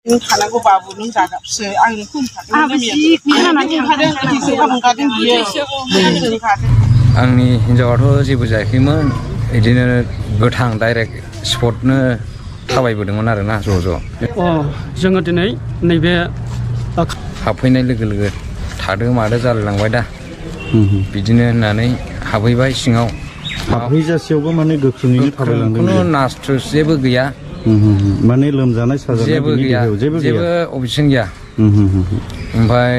नों थानांगौ बाबु नों जागाबसो आं नोंखौ आंनि हिनजावाथ' जेबो जायाखैमोन बिदिनो गोथां डाइरेक्ट स्पटनो थाबायबोदोंमोन आरोना ज' जोङो दिनै नैबे हाबफैनाय लोगो लोगो थादो मादो जालायलांबाय दा बिदिनो होननानै हाबहैबाय सिङाव हाबहैजासेयावबो माने गोख्रोङैनो थाबायलांदों खुनु नास्ट्रुस जेबो गैया माने लोमजानाय साजानाय जेबो गैया जेबो अबजेक्सन गैया ओमफ्राय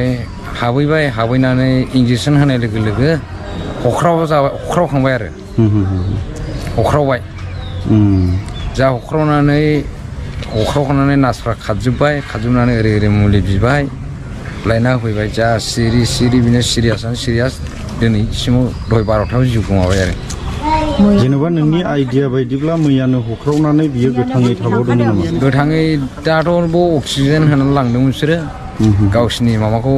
हाबहैबाय हाबहैनानै इन्जेकसन होनाय लोगो लोगो हख्रावखांबाय आरो हख्रावबाय जा हख्रावखांनानै नार्सफ्रा खारजोबनानै ओरै मुलि बिबाय लायना होफैबाय जा सिरि बिनो सिरियास दिनैसिमाव दहाय 12थायाव जिउ गोमाबाय आरो जेनेबा नोंनि आइडिया बायदिब्ला मैयानो हख्रावनानै बियो गोथाङै थाबावदोंमोन नामा गोथाङै दाथ' अक्सिजेन होनानै लांदोंमोन बिसोरो गावसिनि माबाखौ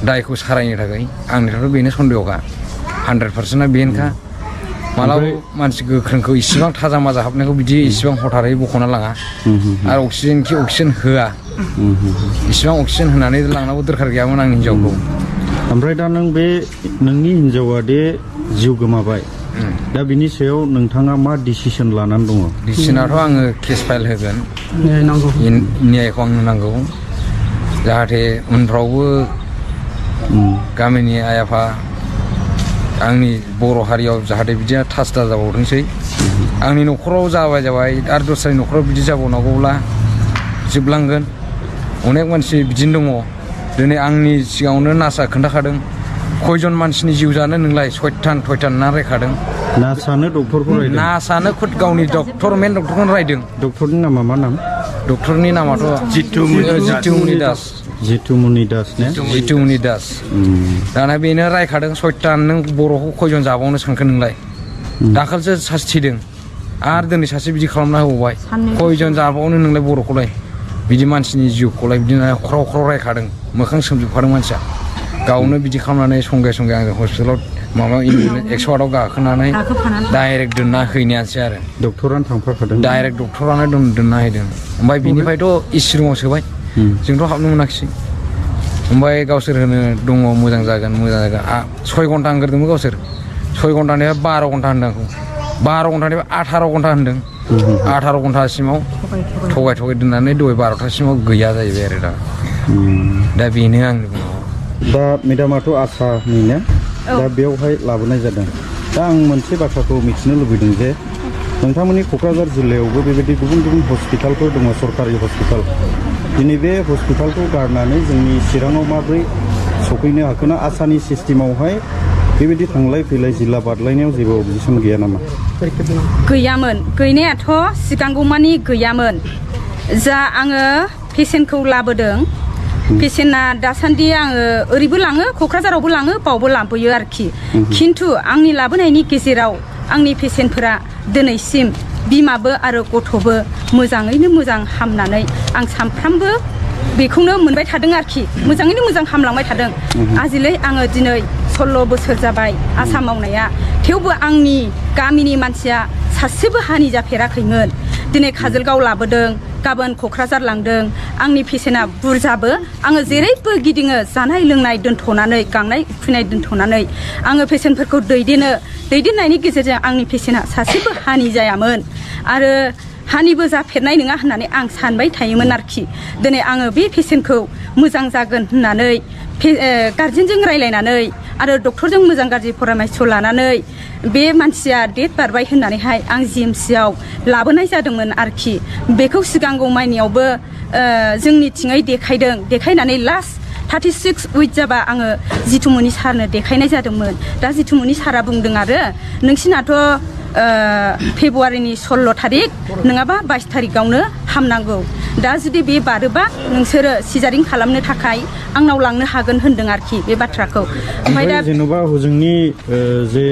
दायखौ सारायनो थाखाय आंनिथ' बेनो सन्देहखा 100%आ बेनोखा मालाबा मानसि गोख्रोंखौ इसेबां थाजा माजा हाबनायखौ बिदि इसेबां हथारै बख'ना लाङा आरो अक्सिजेन होआ इसेबां अक्सिजेन होनानै लांनांगौ दरखार गैयामोन आंनि हिनजावखौ ओमफ्राय दा नों बे नोंनि हिनजावा दे जिउ गोमाबाय दा बिनि सायाव नोंथाङा मा डिसिसन लानानै दङ डिसिसनाथ' आङो केस फाइल होगोन न्यायखौ आंनो नांगौ जाहाथे उनफ्रावबो गामिनि आइ आफा आंनि बर' हारियाव जाहाथे बिदिया थास जाबावथोंसै आंनि न'खराव जाबाय आरो दस्रानि न'खराव बिदि जाबावनांगौब्ला जोबलांगोन अनेक मानसि बिदिनो दङ दिनै आंनि सिगाङावनो नार्सआ खोन्थाखादों खयजन मानसिनि जिउ जानो नोंलाय सयथान ना रायखादों नार्सआनो डक्टरखौ रायदों नार्सआनो खुद गावनि मेन डक्टरखौनो रायदों डक्टरनि नामा मा नाम डक्टरनि नामाथ' जितुमुनि दास दाना बेनो रायखादों सयथान नों बर'खौ खयजन जाबावनो सानखो नोंलाय दाखालिसो सासे थैदों आरो दिनै सासे बिदि खालामना होबावबाय खयजन जाबावनो नोंलाय बर'खौलाय बिदि मानसिनि जिउखौलाय बिदिनो ख्राव रायखादों मोखां सोमजोबखादों मानसिया गावनो बिदि खालामनानै संगे आङो हस्पिटालाव माबा 108आव गाखोनानै डाइरेक्ट दोनना हैनायानोसै आरो डक्टरानो थांफाखादों डाइरेक्ट डक्टरानो दोनना हैदों ओमफ्राय बिनिफ्रायथ' एसि रुमाव सोबाय जोंथ' हाबनो मोनाखिसै ओमफ्राय गावसोर होनो दङ मोजां जागोन 6 घन्टा होनग्रोदोंमोन गावसोर 6 घन्टानिफ्राय 12 घन्टा होनदों आंखौ 12 घन्टानिफ्राय 18 घन्टा होनदों 18 घन्टासिमाव थगाय दोननानै दहाय 12थासिमाव गैया जाहैबाय आरो दा बेनो आंनि बुंनांगौ दा मेडामाथ' आसानिनो दा बेयावहाय लाबोनाय जादों दा आं मोनसे बाथ्राखौ मिथिनो लुबैदों जे नोंथांमोननि क'क्राझार जिल्लायावबो बेबायदि गुबुन हस्पिटालफोर दङ सरकारि हस्पिटाल दिनै बे हस्पिटालखौ गारनानै जोंनि चिराङाव माबोरै सफैनो हाखोना आसानि सिस्टेमावहाय बेबायदि थांलाय फैलाय जिल्ला बारलायनायाव जेबो अबजेक्सन गैया नामा गैयामोन गैनायाथ' सिगांगौमानि गैयामोन जा आङो पेसेन्टखौ लाबोदों पेसेन्टआ दासान्दि आङो ओरैबो लाङो क'क्राझारावबो लाङो बावबो लाबोयो आरोखि खिन्थु आंनि लाबोनायनि गेजेराव आंनि पेसेन्टफोरा दिनैसिम बिमाबो आरो गथ'बो मोजाङैनो मोजां हामनानै आं सानफ्रामबो बेखौनो मोनबाय थादों आरोखि मोजाङैनो मोजां हामलांबाय थादों आजिलै आङो दिनै 16 बोसोर जाबाय आसा मावनाया थेवबो आंनि गामिनि मानसिया सासेबो हानि जाफेराखैमोन दिनै काजलगाव लाबोदों गाबोन क'क्राझार लांदों आंनि पेसेन्टआ बुरजाबो आङो जेरैबो गिदिङो जानाय लोंनाय दोनथ'नानै गांनाय उखैनाय दोनथ'नानै आङो पेसेन्टफोरखौ दैदेननायनि गेजेरजों आंनि पेसेन्टआ सासेबो हानि जायामोन आरो हानिबो जाफेरनाय नङा होननानै आं सानबाय थायोमोन आरोखि दिनै आङो बे पेसेन्टखौ मोजां जागोन होननानै गार्जेनजों रायलायनानै आरो डक्टरजों मोजां गाज्रि परामर्श लानानै बे मानसिया डेट बारबाय होननानैहाय आं जिएमसिआव लाबोनाय जादोंमोन आरोखि बेखौ सिगांगौ माइनियावबो जोंनिथिङै देखायनानै लास्ट 36 उइक जाबा आङो जितुमनि सारनो देखायनाय जादोंमोन दा जितुमनि सारा बुंदों आरो नोंसिनाथ' फेब्रुवारिनि 16 थारिख नङाबा 22 थारिखआवनो हामनांगौ दा जुदि बे बारोबा नोंसोरो सिजारिं खालामनो थाखाय आंनाव लांनो हागोन होनदों आरोखि बे बाथ्राखौ ओमफ्राय दा जेन'बा हजोंनि जे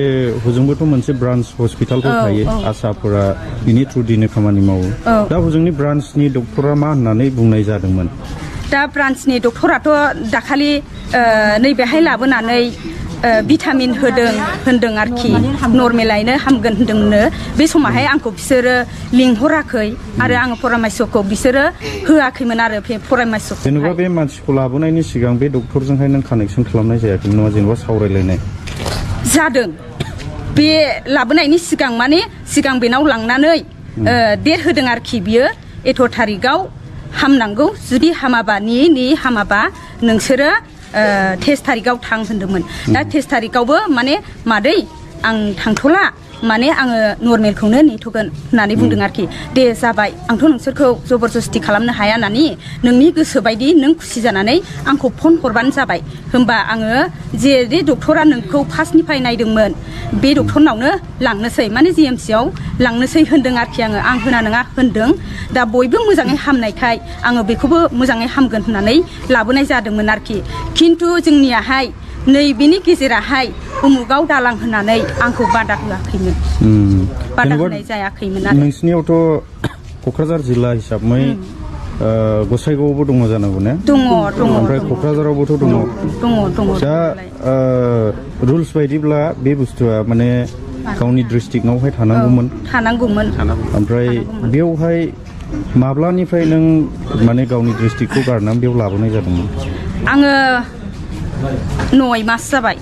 हजोंबोथ' मोनसे ब्रान्स हस्पिटालफोर थायो आसाफोरा बिनि थ्रुदिनो खामानि मावो दा हजोंनि ब्रान्सनि डक्टरा मा होननानै बुंनाय जादोंमोन दा ब्रान्सनि डक्टराथ' दाखालि नैबेहाय लाबोनानै भिटामिन होदों आरोखि नर्मेलायनो हामगोन होनदोंनो बे समावहाय आंखौ बिसोरो लिंहराखै आरो आङो परामर्शखौ बिसोरो होआखैमोन आरो परामर्शखौ जेनेबा बे मानसिखौ लाबोनायनि सिगां बे डक्टरजोंहाय नों कानेक्सन खालामनाय जायाखैमोन नामा जेनेबा सावरायलायनाय जादों बे लाबोनायनि सिगां माने सिगां बेनाव लांनानै डेट होदों आरोखि बियो एथ' थारिखआव हामनांगौ जुदि हामाबा नि हामाबा नोंसोरो 23 थारिखआव थां होनदोंमोन दा 23 थारिखआवबो माने मादै आं थांथ'ला माने आङो नर्मेलखौनो नेथ'गोन होननानै बुंदों आरोखि दे जाबाय आंथ' नोंसोरखौ जबरदस्ति खालामनो हाया नानि नोंनि गोसो बायदि नों खुसि जानानै आंखौ फन हरबानो जाबाय होमबा आङो जे डक्टरा नोंखौ फार्स्टनिफ्राय नायदोंमोन बे डक्टरनावनो लांनोसै माने जिएमसिआव लांनोसै होनदों आरोखि आं होना नङा होनदों दा बयबो मोजाङै हामनायखाय आङो बेखौबो मोजाङै हामगोन होननानै लाबोनाय जादोंमोन आरोखि खिन्थु जोंनियाहाय नैबेनि गेजेराहाय उमुगाव दालां होननानै आंखौ बादा होआखैमोन बादा होनाय जायाखैमोन आरो नोंसिनियावथ' क'क्राझार जिल्ला हिसाबै गसाइगावआवबो दङ जानांगौ ने दङ ओमफ्राय क'क्राझारावबोथ' दङ दा रुल्स बायदिब्ला बे बुस्थुआ माने गावनि डिस्ट्रिक्टआवहाय थानांगौमोन ओमफ्राय बेवहाय माब्लानिफ्राय नों माने गावनि डिस्ट्रिक्टखौ गारनानै बेयाव लाबोनाय जादोंमोन आङो 9 मास जाबाय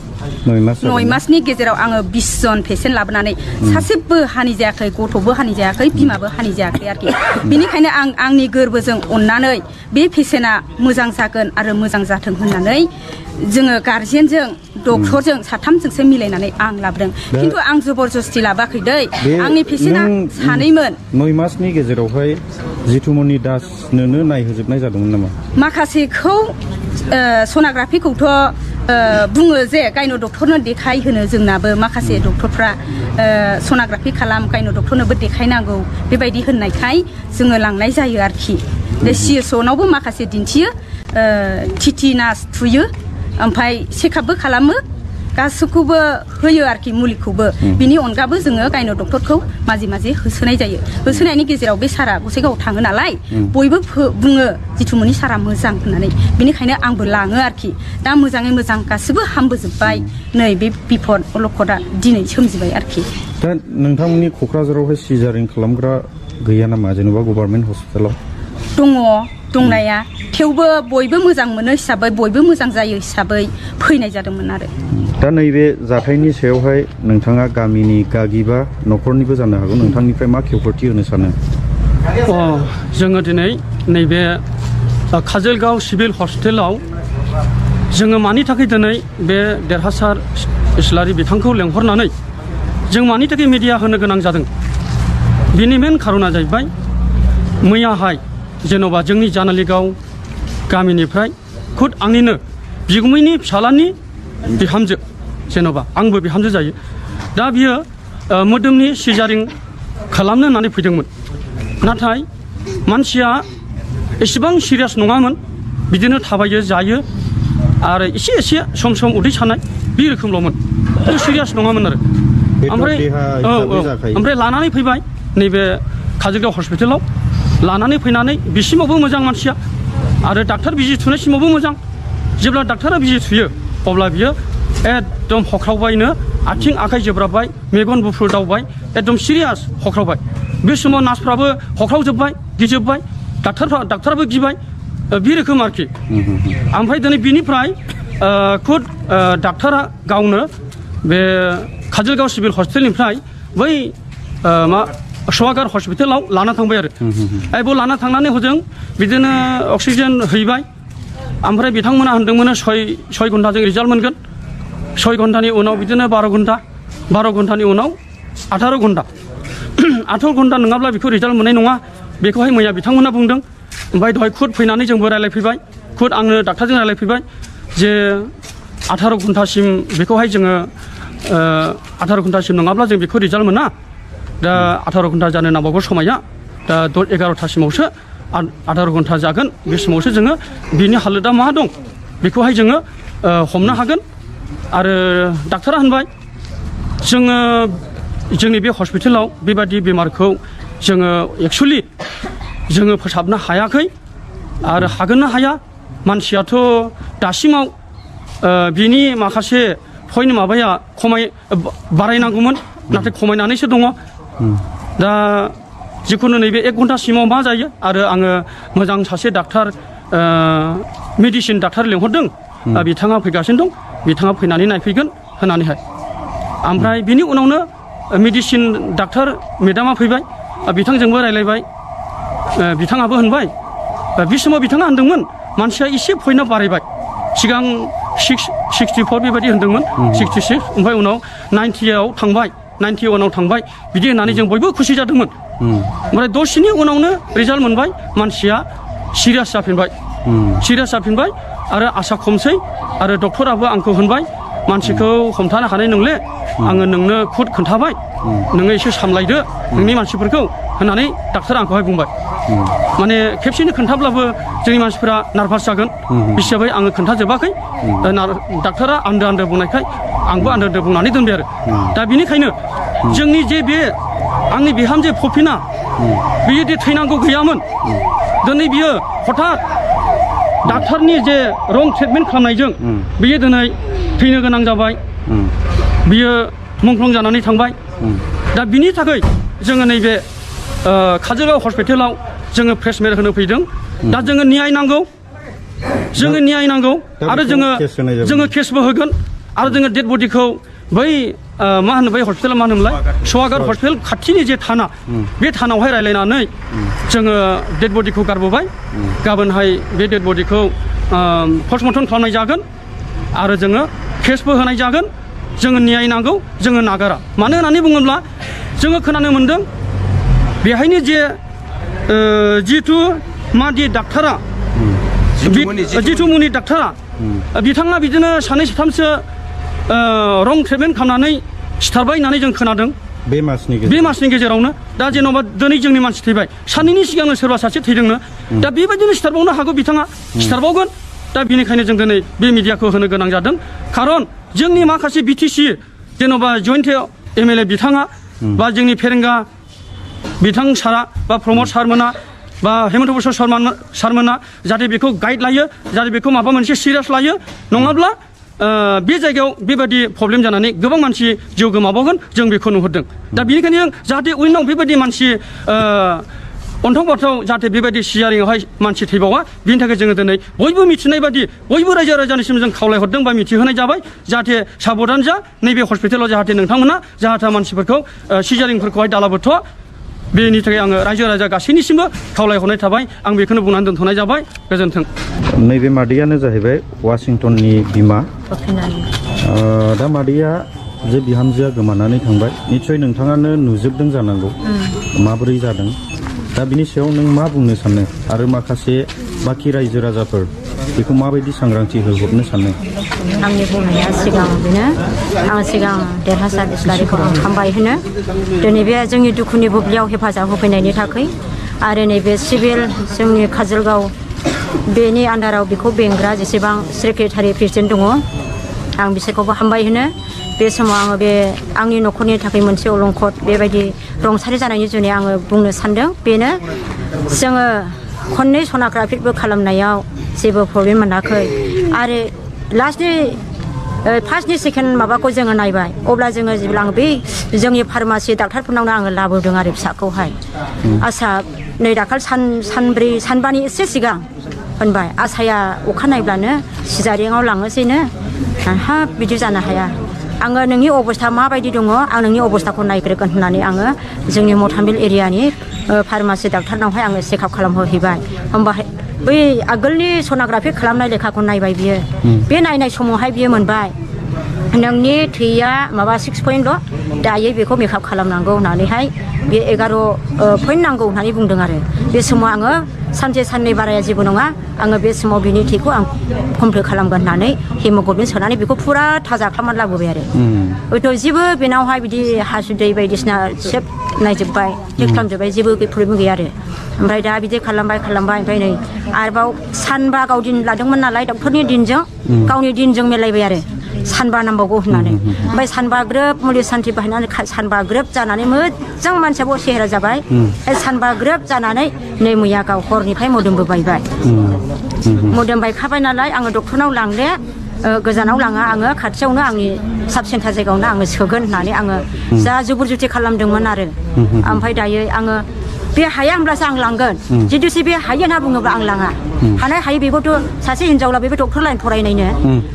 9 मासनि गेजेराव आङो 20 जन पेसेन्ट लाबोनानै सासेबो हानि जायाखै गथ'बो हानि जायाखै बिमाबो हानि जायाखै आरोखि बेनिखायनो आं आंनि गोरबोजों अननानै बे पेसेन्टआ मोजां जागोन आरो मोजां जाथों होननानै जोङो गार्जेनजों डक्टरजों साथामजोंसो मिलायनानै आं लाबोदों खिन्थु आं जबरदस्ति लाबोआखै दै आंनि पेसेन्टआ सानैमोन 9 मासनि गेजेरावहाय जितुमनि दासनोनो नायहोजोबनाय जादोंमोन नामा माखासेखौ सनाग्राफिखौथ' बुङो जे गायन' डक्टरनो देखायहोनो जोंनाबो माखासे डक्टरफ्रा सनाग्राफि खालाम गायन' डक्टरनोबो देखायनांगौ बेबायदि होननायखाय जोङो लांनाय जायो आरोखि CSOनावबो माखासे दिन्थियो टिटिनास थुयो ओमफ्राय चेकआपबो खालामो गासैखौबो होयो आरोखि मुलिखौबो बिनि अनगाबो जोङो गायन' डक्टरखौ माजे माजे होसोनाय जायो होसोनायनि गेजेराव बे सारा गसाइगावआव थाङो नालाय बयबो बुङो जितुमनि सारा मोजां होननानै बेनिखायनो आंबो लाङो आरोखि दा मोजाङै मोजां गासिबो हामबोजोब्बाय नै बे बिपद अलखदा दिनै सोमजिबाय आरोखि दा नोंथांमोननि क'क्राझारावहाय सिजारिं खालामग्रा गैया नामा जेनेबा गभर्नमेन्ट हस्पिटालाव दङ दंनाया थेवबो बयबो मोजां मोनो हिसाबै बयबो मोजां जायो हिसाबै फैनाय जादोंमोन आरो दा नैबे जाथायनि सायावहाय नोंथाङा गामिनि गागिबा न'खरनिबो जानो हागौ नोंथांनिफ्राय मा खेवफोरथि होनो सानो जोङो दिनै नैबे काजलगाव सिभिल हस्पिटालाव जोङो मानि थाखाय दिनै बे देरहासार इस्लारि बिथांखौ लेंहरनानै जों मानि थाखाय मिडिया होनो गोनां जादों बिनि मेन खारना जाहैबाय मैयाहाय जेन'बा जोंनि जानालिगाव गामिनिफ्राय खुद आंनिनो बिगुमैनि फिसालानि बिहामजो जेन'बा आंबो बिहामजो जायो दा बियो मोदोमनि सिजारिं खालामनो होननानै फैदोंमोन नाथाय मानसिया एसेबां सिरियास नङामोन बिदिनो थाबायो जायो आरो एसे एसे सम सम उदै सानाय बे रोखोमल'मोन सिरियास नङामोन आरो ओमफ्राय लानानै फैबाय नैबे काजलगाव हस्पिटालाव लानानै फैनानै बिसिमावबो मोजां मानसिया आरो डाक्टार बिजि थुनायसिमावबो मोजां जेब्ला डाक्टारा बिजि थुयो अब्ला बियो एकदम हख्रावबायनो आथिं आखाइ जोब्राबबाय मेगन गुफुर दावबाय एकदम सिरियास हख्रावबाय बे समाव नार्सफ्राबो हख्रावजोब्बाय गिजोब्बाय डाक्टाराबो गिबाय बे रोखोम आरोखि ओमफ्राय दिनै बिनिफ्राय खुद डाक्टारा गावनो बे काजलगाव सिभिल हस्पिटालनिफ्राय बै सवागार हस्पिटालाव लाना थांबाय आरो बेयाव लाना थांनानै हजों बिदिनो अक्सिजेन हैबाय ओमफ्राय बिथांमोना होनदोंमोन 6 घन्टाजों रिजाल्ट मोनगोन 6 घन्टानि उनाव बिदिनो 12 घन्टानि उनाव 18 घन्टा 18 घन्टा नङाब्ला बेखौ रिजाल्ट मोननाय नङा बेखौहाय मैया बिथांमोना बुंदों ओमफ्राय दहाय खुद फैनानै जोंबो रायलायफैबाय खुद आंनो डाक्टारजों रायलायफैबाय जे 18 घन्टासिम बेखौहाय जोङो 18 घन्टासिम नङाब्ला जों बेखौ रिजाल्ट मोना दा 18 घन्टा जानो नांबावगौ समाया दा 10-11थासिमावसो 18 घन्टा जागोन बे समावसो जोङो बिनि हालोदा मा दं बेखौहाय जोङो हमनो हागोन आरो डाक्टारा होनबाय जोङो जोंनि बे हस्पिटालाव बेबादि बेमारखौ जोङो एक्चुअलि जोङो फोसाबनो हायाखै आरो हागोन ना हाया मानसियाथ' दासिमाव बिनि माखासे पइन्ट माबाया बारायनांगौमोन नाथाय खमायनानैसो दङ दा जिखुनु नैबे 1 घन्टासिमाव मा जायो आरो आङो मोजां सासे डाक्टार मेडिसिन डाक्टार लिंहरदों बिथाङा फैगासिनो दं बिथाङा फैनानै नायफैगोन होननानैहाय ओमफ्राय बिनि उनावनो मेडिसिन डाक्टार मेडामा फैबाय बिथांजोंबो रायलायबाय बिथाङाबो होनबाय बे समाव बिथाङा होनदोंमोन मानसिया एसे पइन्टआ बारायबाय सिगां 64 बेबायदि होनदोंमोन 66 ओमफ्राय उनाव 90आव थांबाय 91आव थांबाय बिदि होननानै जों बयबो खुसि जादोंमोन ओमफ्राय दसेनि उनावनो रिजाल्ट मोनबाय मानसिया सिरियास जाफिनबाय आरो आसा खमसै आरो डक्टराबो आंखौ होनबाय मानसिखौ हमथानो हानाय नंले आङो नोंनो खुद खोन्थाबाय नोङो एसे सामलायदो नोंनि मानसिफोरखौ होननानै डाक्टरा आंखौहाय बुंबाय माने खेबसेनो खोन्थाब्लाबो जोंनि मानसिफोरा नार्भास जागोन हिसाबै आङो खोन्थाजोबाखै डाक्टरा आन्दो बुंनायखाय आंबो आन्दो बुंनानै दोनबाय आरो दा बेनिखायनो जोंनि जे बे आंनि बिहामजो फफिना बियो दि थैनांगौ गैयामोन दिनै बियो हठात डाक्टारनि जे रं ट्रिटमेन्ट खालामनायजों बियो दिनै थैनो गोनां जाबाय बियो मुंख्लं जानानै थांबाय दा बिनि थाखाय जोङो नैबे काजलगाव हस्पिटालाव जोङो प्रेसमेट होनो फैदों दा जोङो न्याय नांगौ आरो जोङो केसबो होगोन आरो जोङो डेड बडिखौ बै मा होनो बै हस्पिटाला मा होनोमोनलाय सवागार हस्पिटाल खाथिनि जे थाना बे थानावहाय रायलायनानै जोङो डेड बडिखौ गारबोबाय गाबोनहाय बे डेड बडिखौ पस्टमर्टम खालामनाय जागोन आरो जोङो केसबो होनाय जागोन जोङो न्याय नांगौ जोङो नागारा मानो होननानै बुङोब्ला जोङो खोनानो मोन्दों बेहायनो जे जितु मादि डाक्टारा जितुमुनि डाक्टारा बिथाङा बिदिनो सानै साथामसो रं ट्रिटमेन्ट खालामनानै सिथारबाय होननानै जों खोनादों बे मासनि गेजेरावनो दा जेन'बा दिनै जोंनि मानसि थैबाय साननैनि सिगांनो सोरबा सासे थैदोंनो दा बेबायदिनो सिथारबावनो हागौ बिथाङा सिथारबावगोन दा बेनिखायनो जों दिनै बे मिडियाखौ होनो गोनां जादों खारन जोंनि माखासे बिटिसि जेन'बा जयन्त एमएलए बिथाङा बा जोंनि फेरेंगा बिथां सारा बा प्रमद सारमोना बा हेमन्त बसर सारमोना जाहाथे बेखौ गाइड लायो जाहाथे बेखौ माबा मोनसे सिरियास लायो नङाब्ला बे जायगायाव बेबायदि प्रब्लेम जानानै गोबां मानसि जिउ गोमाबावगोन जों बेखौ नुहुरदों दा बेनिखायनो जाहाथे उनाव बेबायदि मानसि अन्थाव बाथाव जाहाथे बेबायदि सिजारिङावहाय मानसि थैबावा बिनि थाखाय जोङो दिनै बयबो मिथिनाय बादि बयबो रायजो राजानिसिम जों खावलायहरदों बा मिथिहोनाय जाबाय जाहाथे साबधान जा नैबे हस्पिटालाव जाहाथे नोंथांमोना जाहाथे मानसिफोरखौ सिजारिंफोरखौहाय दालाबोथ' बेनि थाखाय आङो रायजो राजा गासैनिसिमबो खावलायहरनाय थाबाय आं बेखौनो बुंनानै दोनथ'नाय जाबाय गोजोन्थों नैबे मादैयानो जाहैबाय वाशिंटननि बिमा दा मादैया जे बिहामजोआ गोमानानै थांबाय निस्सय नोंथाङानो नुजोबदों जानांगौ माबोरै जादों दा बिनि सायाव नों मा बुंनो सानो आरो माखासे बाखि रायजो राजाफोर बेखौ माबायदि सांग्रांथि होहरनो सानो आंनि बुंनाया सिगां बेनो आं सिगां देरहासार इस्लारिखौ आं हामबाय होनो दिनै बे जोंनि दुखुनि बुब्लियाव हेफाजाब होफैनायनि थाखाय आरो नैबे सिभिल जोंनि काजलगाव बेनि आन्दाराव बेखौ बेंग्रा जेसेबां सेक्रेटारि प्रेसिडेन्ट दङ आं बिसोरखौबो हामबाय होनो बे समाव आङो बे आंनि न'खरनि थाखाय मोनसे अलंखद बेबायदि रंसारि जानायनि जुनै आङो बुंनो सानदों बेनो जोङो खननै सनाग्राफिबो खालामनायाव जेबो प्रब्लेम मोनाखै आरो लास्टनि फार्स्टनि सेकेन्ड माबाखौ जोङो नायबाय अब्ला जोङो जेब्ला आं बै जोंनि फार्मासि डाक्टारफोरनावनो आङो लाबोदों आरो फिसाखौहाय आसा नै दाखाल सानब्रै सानबानि एसे सिगां होनबाय आसाया अखा नायब्लानो सिजारिङाव लाङोसैनो हाब बिदि जानो हाया आङो नोंनि अबस्था माबायदि दङ आं नोंनि अबस्थाखौ नायग्रोगोन होननानै आङो जोंनि मथामिल एरियानि फार्मासि डाक्टारनावहाय आङो चेकआप खालामहोहैबाय होमबाहाय बै आगोलनि सनाग्राफि खालामनाय लेखाखौ नायबाय बियो बे नायनाय समावहाय बियो मोनबाय नोंनि थैया माबा 6 पइन्टल' दायो बेखौ मेकआप खालामनांगौ होननानैहाय बे 11 पइन्ट नांगौ होननानै बुंदों आरो बे समाव आङो सानसे साननै बाराया जेबो नङा आङो बे समाव बिनि थैखौ आं कमप्लिट खालामगोन होननानै हेमोग्लबिन सोनानै बेखौ फुरा थाजा खालामनानै लाबोबाय आरो हयथ' जेबो बेनावहाय बिदि हासुदै बायदिसिना सेब नायजोब्बाय चेक खालामजोब्बाय जेबो प्रब्लेम गैया आरो ओमफ्राय दा बिदि खालामबाय ओमफ्राय नै आरोबाव सानबा गाव दिन लादोंमोन नालाय डक्टरनि दिनजों गावनि दिनजों मिलायबाय आरो सानबा नांबावगौ होननानै ओमफ्राय सानबा ग्रोब मुलि सान्थि बाहायनानै सानबा ग्रोब जानानै मोजां मानसियाबो सेहेरा जाबाय सानबा ग्रोब जानानै नै मैया गाव हरनिफ्राय मोदोमबो बायबाय मोदोम बायखाबाय नालाय आङो डक्टरनाव लांले गोजानाव लाङा आङो खाथियावनो आंनि साब सेन्टार जायगायावनो आङो सोगोन होननानै आङो जा जुबुर जुथि खालामदोंमोन आरो ओमफ्राय दायो आङो बे हाया होनब्लासो आं लांगोन जितुसे बे हायो होनना बुङोब्ला आं लाङा हानाय हायो बेखौथ' सासे हिनजावला बेबो डक्टर लाइन फरायनायनो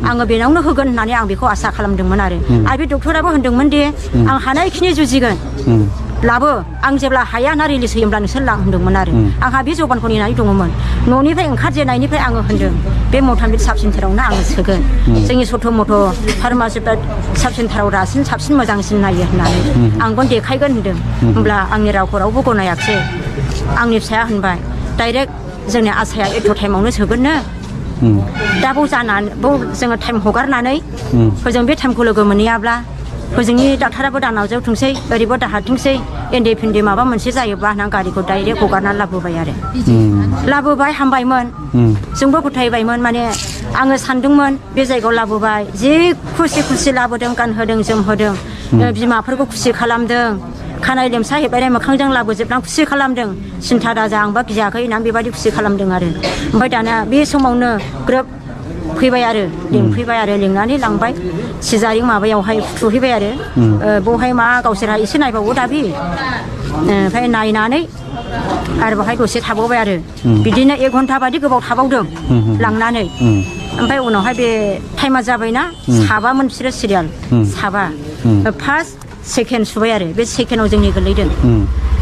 आङो बेनावनो होगोन होननानै आं बेखौ आसा खालामदोंमोन आरो बे डक्टराबो होनदोंमोन दि आं हानायखिनि जुजिगोन लाबो आं जेब्ला हाया ना रिलिज होयोब्ला नोंसोर लां होनदोंमोन आरो आंहा बे जबानखौ नेनानै दङमोन न'निफ्राय ओंखारजेननायनिफ्राय आङो होनदों बे मथामिद साब सेन्टारावनो आङो सोगोन जोंनि सथ' मथ' फार्मासि साब सेन्टाराव साबसिन मोजांसिन नायो होननानै आंबो देखायगोन होनदों होमब्ला आंनि रावखौ रावबो गनायाखिसै आंनि फिसाया होनबाय डाइरेक्ट जोंनि आसाया एथ' टाइमावनो सोगोननो दा बाव जानानै बाव जोङो टाइम हगारनानै हजों बे टाइमखौ लोगो मोनहैयाब्ला हजोंनि डाक्टाराबो दानावजोबथोंसै ओरैबो दाहारथोंसै एन्डे फिन्डे माबा मोनसे जायोब्ला होननानै गारिखौ डाइरेक्ट हगारनानै लाबोबाय आरो लाबोबाय हामबायमोन जोंबो फोथायबायमोन माने आङो सानदोंमोन बे जायगायाव लाबोबाय जि खुसि लाबोदों गानहोदों जोमहोदों बिमाफोरखौ खुसि खालामदों खानाय लेमसा हेबनाय मोखांजों लाबोजोबनानै खुसि खालामदों सिन्था दाजा आंबा गियाखै होननानै बेबायदि खुसि खालामदों आरो ओमफ्राय दाना बे समावनो ग्रोब फैबाय आरो लिंफैबाय आरो लिंनानै लांबाय सिजारिं माबायावहाय फुथुहैबाय आरो बेवहाय मा गावसोरहा एसे नायबावो दाबि ओमफ्राय नायनानै आरो बेवहाय दसे थाबावबाय आरो बिदिनो 1 घन्टा बादि गोबाव थाबावदों लांनानै ओमफ्राय उनावहाय बे टाइमा जाबायना साबामोन बिसोरो सिरियाल साबा फार्स्ट सेकेन्ड सुबाय आरो बे सेकेन्डआव जोंनि गोलैदों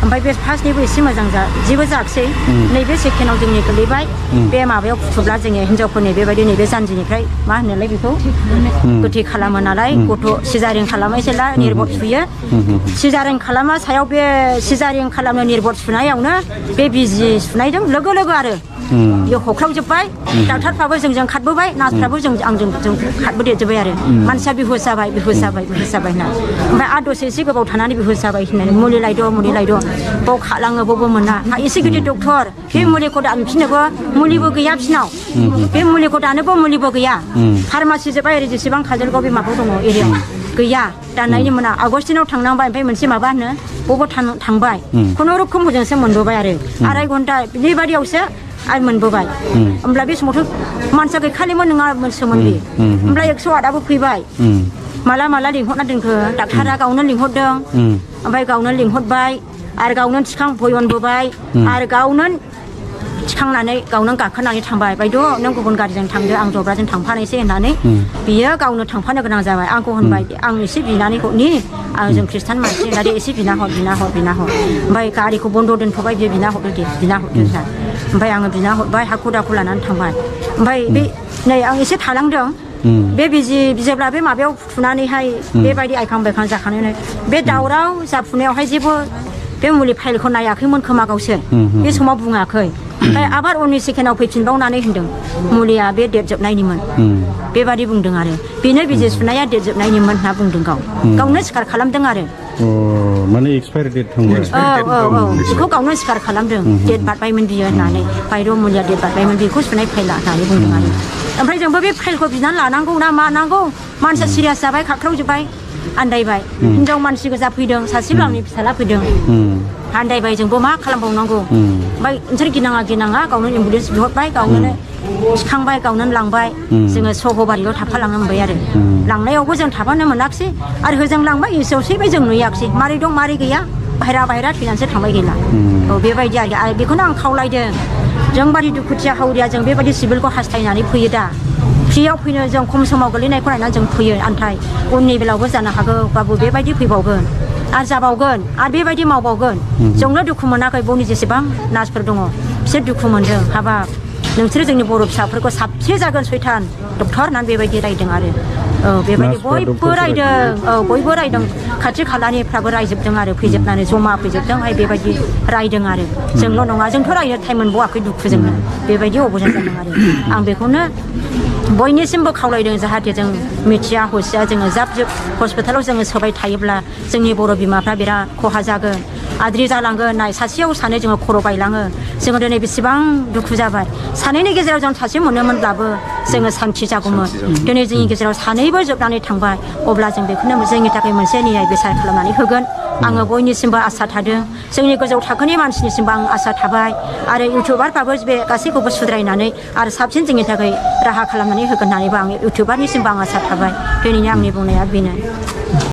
ओमफ्राय बे फार्स्टनिबो एसे मोजां जेबो जायाखिसै नैबे सेकेन्डआव जोंनि गोलैबाय बे माबायाव फुथुब्ला जोङो हिनजावफोरनि बेबायदि नैबे जानजिनिफ्राय मा होनोलाय बेखौ गोथै खालामो नालाय गथ' सिजारिं खालामो जेला निर्बत सुयो सिजारिं खालामा सायाव बे सिजारिं खालामनो निर्बत सुनायावनो बे बिजि सुनायजों लोगो लोगो आरो बेयो हख्रावजोब्बाय डाक्टारफ्राबो जोंजों खारबोबाय नार्सफ्राबो आंजों खारबोदेरजोब्बाय आरो मानसिया बिहुस जाबाय होनना ओमफ्राय आरो दसे एसे गोबाव थानानै बिहुस जाबाय होननानै मुलि लायद' बाव खालाङो बावबो मोना एसे गिदिर डक्टर बे मुलिखौ दानफिननोबो मुलिबो गैया फिनाव बे मुलिखौ दानोबो मुलिबो गैया फार्मासि जोब्बाय ओरै जेसेबां काजलगाव बे माबायाव दङ एरियायाव गैया दाननायनि मोना आगस्टिनाव थांनांबाय ओमफ्राय मोनसे माबा होनो बबाव थांबाय खुनुरुखुम हजोंसो मोनबोबाय आरो 2.5 घन्टा बेबायदियावसो आरो मोनबोबाय होमब्ला बे समावथ' मानसिया गैखालिमोन नङा सोमोन्दै होमब्ला 108आबो फैबाय माला लिंहरना दोनखो डाक्टारा गावनो लिंहरदों ओमफ्राय गावनो लिंहरबाय आरो गावनो बयनबोबाय आरो गावनो थिखांनानै गावनो गाखोनानै थांबाय बायद' नों गुबुन गारिजों थांदो आं जब्राजों थांफानोसै होननानै बियो गावनो थांफानो गोनां जाबाय आंखौ होनबाय आं एसे बिनानै हरनि जों खृष्टान मानसि होननानै एसे बिना हर ओमफ्राय गारिखौ बन्द' दोनथ'बाय बियो बिना हरदो होनना ओमफ्राय आङो बिना हरबाय हाखु दाखु लानानै थांबाय ओमफ्राय बे नै आं एसे थालांदों बे जेब्ला बे माबायाव फुथुनानैहाय बेबायदि आइखां बायखां जाखानानै बे दावराव जाफुनायावहाय जेबो बे मुलि फाइलखौ नायाखैमोन खोमा गावसोर बे समाव बुङाखै ओमफ्राय आबार उननि सेकेन्डआव फैफिनबावनानै होनदों मुलिया बे डेट जोबनायनिमोन बेबादि बुंदों आरो बेनो बिजि सुनाया डेट जोबनायनिमोन होनना बुंदों गावनो सिखार खालामदों आरो माने एक्सपायार डेट थांबाय बेखौ गावनो सिखार खालामदों डेट बारबायमोन बियो होननानै बायद' मुलिया डेट बारबायमोन बेखौ सुनाय फाइला होननानै बुंदों आरो ओमफ्राय जोंबो बे फाइलखौ बिनानै लानांगौ ना मानांगौ मानसिया सिरियास जाबाय खाख्रावजोब्बाय आन्दायबाय हिनजाव मानसि गोजा फैदों सासेबो आंनि फिसाला फैदों आन्दायबाय जोंबो मा खालामबावनांगौ ओमफ्राय नोंसोर गिनाङा गावनो एम्बुलेन्स बिहरबाय गावनो थिखांबाय गावनो लांबाय जोङो सहबारियाव थाफालांनो मोनबाय आरो लांनायावबो जों थाफानो मोनाखिसै आरो होजों लांबाय इसेयाव सैबाय जों नुयाखिसै मारै दं मारै गैया बाहेरा थैनानैसो थांबाय गैला बेबायदि आरो बेखौनो आं खावलायदों जोंबादि दुखुथिया हावरिया जों बेबायदि सिभिलखौ हास्थायनानै फैयो दा फ्रियाव फैनो जों खम समाव गोलैनायखौ नायनानै जों फैयो आन्थाय उननि बेलायावबो जानो हागौ बाबु बेबायदि फैबावगोन आरो जाबावगोन आरो बेबायदि मावबावगोन जोंनो दुखु मोनाखै बावनि जेसेबां नार्सफोर दङ बिसोर दुखु मोनदों हाबाब नोंसोरो जोंनि बर' फिसाफोरखौ साबसे जागोन सैथान डक्टर होननानै बेबायदि रायदों आरो बेबायदि बयबो रायदों खाथि खालानिफ्राबो रायजोबदों आरो फैजोबनानै जमा फैजोबदों बेबायदि रायदों आरो जोंल' नङा जोंथ' रायनो टाइम मोनबावाखै दुखुजोंनो बेबायदि अबस्था जादों आरो आं बेखौनो बयनिसिमबो खावलायदों जाहाथे जों मिथिया हसिया जोङो जाब हस्पिटालाव जोङो सोबाय थायोब्ला जोंनि बर' बिमाफ्रा बिराद खहा जागोन आद्रि जालांगोन नाय सासेयाव सानै जोङो खर' बायलाङो जोङो दिनै बेसेबां दुखु जाबाय सानैनि गेजेराव जों सासे मोनोमोनब्लाबो जोङो सान्थि जागौमोन दिनै जोंनि गेजेराव सानैबो जोबनानै थांबाय अब्ला जों बेखौनो जोंनि थाखाय मोनसे न्याय बेसार खालामनानै होगोन आङो बयनिसिमबो आसा थादों जोंनि गोजौ थाखोनि मानसिनिसिमबो आं आसा थाबाय आरो इउटुबारफ्राबो बे गासैखौबो सुद्रायनानै आरो साबसिन जोंनि थाखाय राहा खालामनानै होगोन होननानैबो आं इउटुबारनिसिमबो आं आसा थाबाय दिनैनि आंनि बुंनाया बेनो